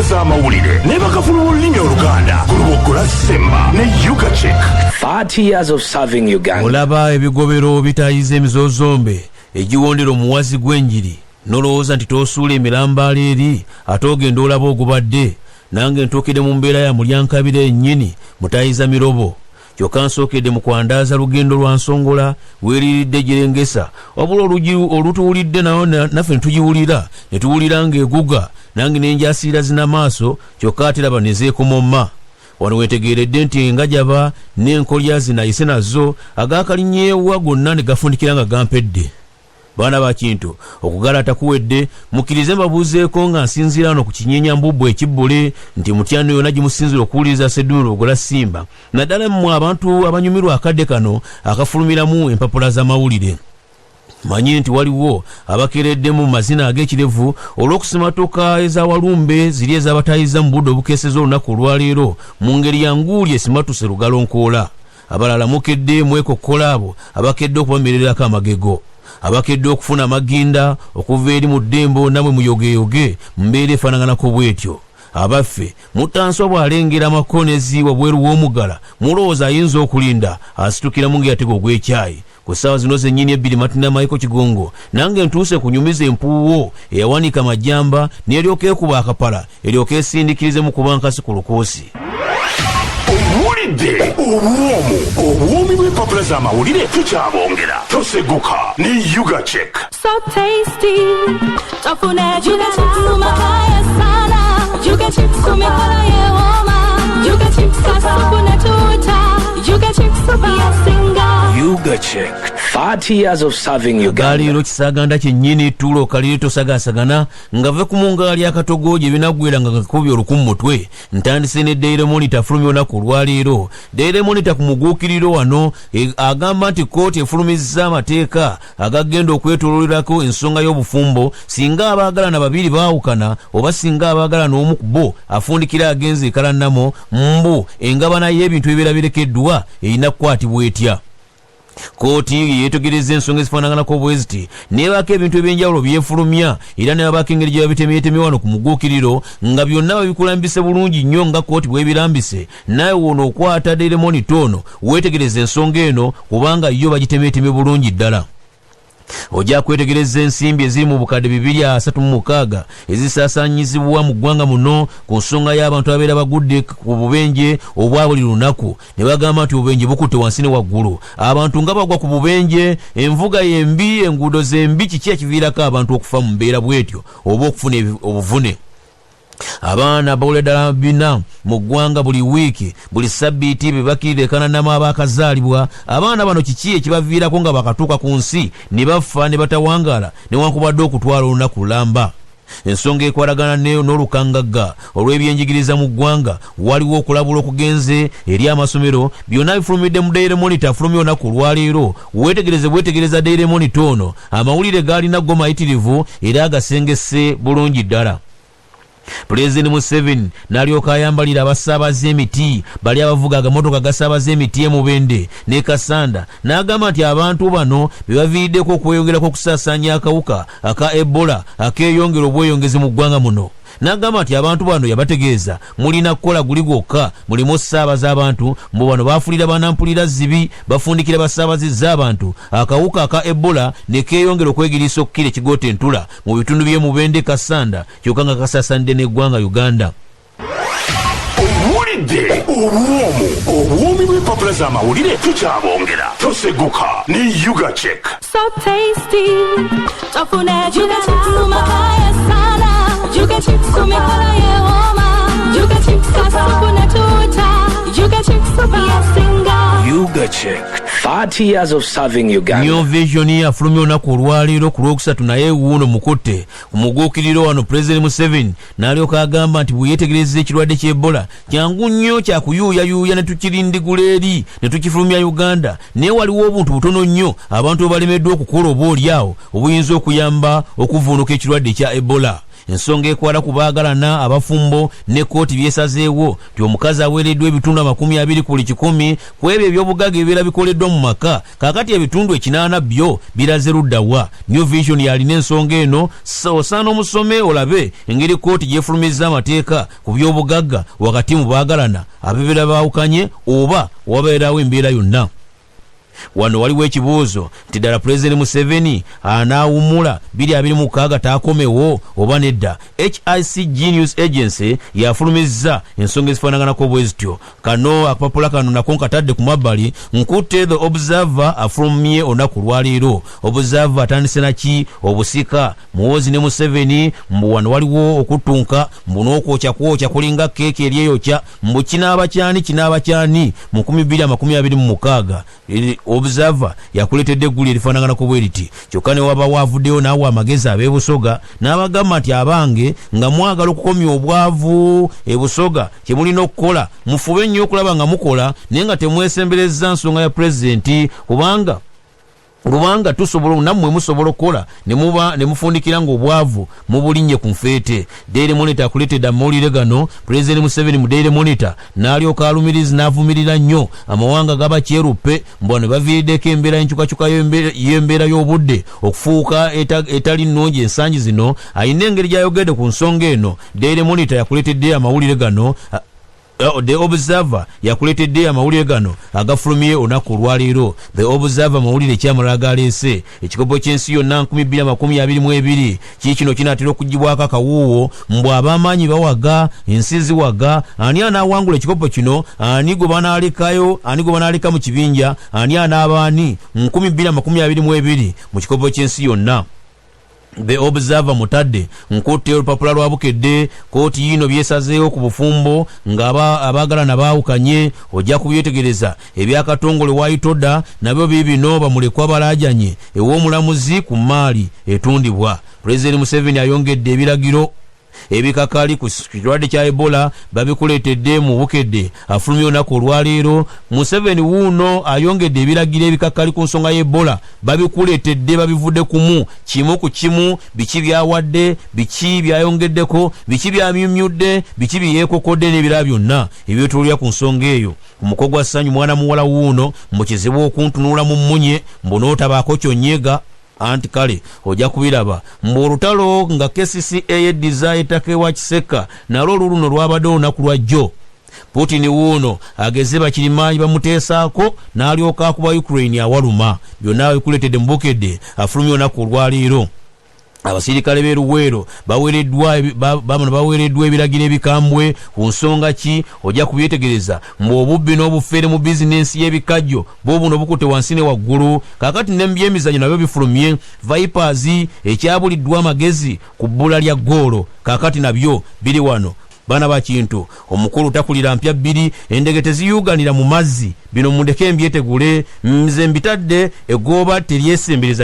z'amawulire ne bakafulu b'olulimi Oluganda ku Luboggola Semba ne Ugachek. 30 years of serving Uganda. Olaba ebigobero bitayiza emizozombe egiwondera omuwazi gw'enjiri, nolowooza nti tosuula emirambaalo eri, ate ogenda olaba ogubadde. Nange ntuukidde mu mbeera ya mulyankabira ennyini mutayiza mirobo, kyokka nsookedde mu kwandaaza lugendo lwa nsongola weeriiridde girengesa, wabula olutuwulidde nayo naffe ne tugiwulira, ne tuwulira ng'eguga, nange ne njasiira zina maaso, kyokka ate laba ne zeekomomma. Wano weetegeeredde nti engajaba n'enkolya zinayise nazo agaakalinyeewa gonna ne gafundikira nga gampedde. Baana ba Kintu, okugalata kuwedde, mukkirize mbabuuzeeko nga nsinziira wano ku kinyeenya mbubbu ekibbule nti mutyano yonna gimusinzira okuwuliriza Sseddume Lugola Simba, naddala mmwe abantu abanyumirwa akadde kano akafulumiramu empapula z'amawulire. Manyi nti waliwo abakeredde mu mazina ag'ekirevu olw'okusimatuka eza walumbe ziri ezabatayiza mu budde obukeeseza olunaku olwaleero mu ngeri ya nguuli esimatuse lugalo nkoola. Abalala mukedde mwekokkola abo abakedde okubamererako amagego, abakedde okufuna amaginda okuva eri mu ddembo, namwe muyogeyoge mu mbeera efaanaganako bw'etyo. Abaffe, Mutanswa bw'alengera amakonezi wabweru w'omugala, mulowooza ayinza okulinda asitukiramu ng'eyatega ogw'ekyayi? Ku ssaawa zino zennyini ebbiri Matina Michael Kigongo nange ntuuse kunyumiza empuuwo eyawanika majjamba n'eryoka ekuba akapala eryoka esindikirize mu kuba nkasi ku lukuusi. Owulidde obuwoomu, obuwoomi bw'empapula z'amawulire tukyabongera. Toseguka ne Ugachek. So tasty. Tafuna Yuga chips makaya sana. Yuga chips kumikala yewoma. Yuga chips kasupu na tuta. Yuga chips yasinga. Ugachek. 30 years of serving Uganda. Agaleero kisaaganda kyennyini tuula okalire tosagaasagana nga ve ku mungaali akatogo gye binaggwera nga gakubye oluku mu mutwe. Ntandise ne Daily Monitor afulumya olunaku olwaleero. Daily Monitor ku muguukiriro wano agamba nti kkooti efulumizza amateeka agagenda okwetooloolerako ensonga y'obufumbo singa abaagalana babiri baawukana oba singa abaagalana omu ku bo afundikira agenze ekalannamo, mbu engabana y'ebintu ebibeera birekeddwa erina kukwatibwa etya. Kkooti yeetegereza ensonga ezifaanaganako bwe ziti n'ebaako ebintu eby'enjawulo by'efulumya era ne babaako engeri gye babitemyetemye wano ku muguukiriro nga byonna babikulambise bulungi nnyo nga kkooti bw'ebirambise. Naawe woono okwata Daily Monitor ono weetegereze ensonga eno kubanga yo bagitemyetemye bulungi ddala. Ojja kwetegereza ensimbi eziri mu bukadde 236 ezisaasaanyizibwa mu ggwanga muno ku nsonga y'abantu ababeera bagudde ku bubenje obwa buli lunaku ne bagamba nti obubenje bukutte wansi ne waggulu. Abantu nga bagwa ku bubenje, envuga y'embi, enguudo z'embi, kiki ekiviirako abantu okufa mu mbeera bw'etyo oba okufuna obuvune? Abaana bawulira ddala 4 mu ggwanga buli wiiki, buli ssabbiiti be bakirira ekanannama abaakazaalibwa. Abaana bano kiki ekibaviirako nga bakatuuka ku nsi ne bafa ne batawangaala newankubadde okutwala olunaku lulamba? Ensonga ekwatagana n'olukangagga olw'ebyenjigiriza mu ggwanga, waliwo okulabula okugenze eri amasomero, byonna bifulumidde mu Daily Monitor afulumye olunaku olwaleero. Weetegereze bwetegereza Daily Monitor ono, amawulire g'alina go mayitirivu era agasengese bulungi ddala. Pulezidenti Museveni n'alyoka ayambalira abasaabaza emiti bali abavuga agamotoka gasaabaza emiti e Mubende ne Kassanda, n'agamba nti abantu bano be baviiriddeko okweyongerako okusaasaanya akawuka aka Ebola akeeyongera obweyongezi mu ggwanga muno. N'agamba nti abantu bano yabategeeza mulina kukola guli gwokka mulimu osaabaza abantu, mbu bano baafulira banampulira zibi, bafundikira basaabazizza abantu akawuka aka Ebola ne keeyongera okwegiriisa okukira ekigoota entula mu bitundu by'e Mubende, Kassanda, kyokka nga kasaasanidde n'eggwanga Uganda. Owulidde obuwoomu, obuwoomi bw'empapula z'amawulire tukyabongera. Toseguka ne Ugachek. So tasty. Tafuna Yuga chips makaya sana. Yuga chips kumikala yewoma. Yuga chips kasupu na tuta. Yuga chips yasinga. Ugachek. 30 years of serving Uganda. New Vision afulumya olunaku olwaleero ku Lwokusatu, naye wuuno mukutte ku muguukiriro wano Pulezidenti Museveni n'alyoka agamba nti bwe yeetegereza ekirwadde ky'Ebola kyangu nnyo kya kuyuuyayuuya ne tukirindigula eri ne tukifulumya Uganda, naye waliwo obuntu butono nnyo abantu bwe balemeddwa okukola oba oli awo obuyinza okuyamba okuvvuunuka ekirwadde ekya Ebola. Ensonga ekwata ku baagalana, abafumbo ne kkooti byesazeewo nti omukazi aweereddwa ebitundu 20 ku buli kikumi ku ebyo ebyobugagga ebibeera bikoleddwa mu maka. Kaakati ebitundu 80 byo biraze ludda wa? New Vision yalina ensonga eno. Osaana omusome olabe engeri kkooti gyefulumizza amateeka ku byobugagga wakati mu baagalana abebeera baawukanye oba wabeerawo embeera yonna. Wano waliwo ekibuuzo nti ddala Pulezidenti Museveni anaawummula 2026 taakomewo oba nedda? HICG News Agency yafulumizza ensonga ezifaanaganako bwe zityo. Kano akapapula kano nako nkatadde ku mabbali, nkutte The Observer afulumye olunaku lwaleero. Observer atandise naki? Obusika Muhoozi ne Museveni, mbu wano waliwo okuttunka, mbu n'okwokya kwokya kulinga keeki eryeyokya, mbu kinaaba kyani, kinaaba kyani mu 2026. Observer yakuleetedde egguli erifaanaganako bwe riti. Kyokka ne wabawo avuddeyo n'awa amagezi ab'e Busoga n'abagamba nti abange, nga mwagala okukomya obwavu e Busoga, kye mulina okukola mufube nnyo okulaba nga mukola, naye nga temwesembereza nsonga ya pulezidenti, kubanga tusobola nammwe musobola okukola ne muba ne mufundikira ng'obwavu mubulinnye ku nfeete. Daily Monitor akuleetedde amawulire gano. Pulezidenti Museveni mu Daily Monitor n'alyoka alumiriza n'avumirira nnyo amawanga gaba kyeruppe, mbu bano baviiriddeko embeera y'enkyukakyuka y'embeera y'obudde okufuuka etali nnungi ensangi zino. Alina engeri gy'ayogedde ku nsonga eno. Daily Monitor yakuleetedde amawulire gano. The Observer yakuleetedde amawulire gano agafulumye olunaku olwaleero. The Observer amawulire ekyamalala galeese ekikopo ky'ensi yonna 2022 kiikino kinaatera okugibwako akawuuwo, mbu ab'amaanyi bawaga, ensi ziwaga, ani anaawangula ekikopo kino, ani gwe banaalekayo, ani gwe banaaleka mu kibinja, ani anaaba ani 2022 mu kikopo ky'ensi yonna. The Observer mutadde nkutte olupapula lwa Bukedde. Kooti yiino byesazeewo ku bufumbo nga abaagalana baawukanye, ojja kubyetegereza. Ebyakatongole waayitoda nabyo biibino, bamulekwa balaajanye ew'omulamuzi ku mmaali etundibwa. Pulezidenti Museveni ayongedde ebiragiro ebikakali ku kirwadde kya Ebola, babikuleetedde mu Bukedde afulumya olunaku olwaleero. Museveni wuuno ayongedde ebiragiro ebikakali ku nsonga ya Ebola, babikuleetedde, babivudde kumu kimu ku kimu, biki byawadde, biki byayongeddeko, biki byamyumyudde, biki byeyeekokodde n'ebirala byonna ebyetulira ku nsonga eyo. Ku muko gwa Ssanyu, mwana muwala wuuno mbu kizibu okuntunula mu mmunye, mbu n'otabaako kyonyega, anti kale ojja kubiraba. Mbu olutalo nga KCCA yeddiza ettaka ewa Kisekka, nalwo oluluno lwabadde olunaku lwa jjo. Putin wuuno ageze bakirimaanyi bamuteesaako n'alyoka akuba Ukraine awaluma. Byonna bikuleetedde mu Bukedde afulumya olunaku olwaleero. Abasirikale b'e Luweero bano baweereddwa ebiragiro ebikambwe ku nsonga ki? Ojja kubyetegereza. Mbu obubbi n'obufeere mu bizinensi y'ebikajjo bwo buno bukutte wansi ne waggulu. Kaakati ne mu byemizannyo nabyo bifulumye. Vipers ekyabuliddwa amagezi ku bbula lya ggoolo, kaakati nabyo biri wano. Baana ba Kintu, omukulu takulira mpya bbiri, endege teziyuuganira mu mazzi. Bino mundeke mbyetegule, nze mbitadde, eggooba teryesembereza.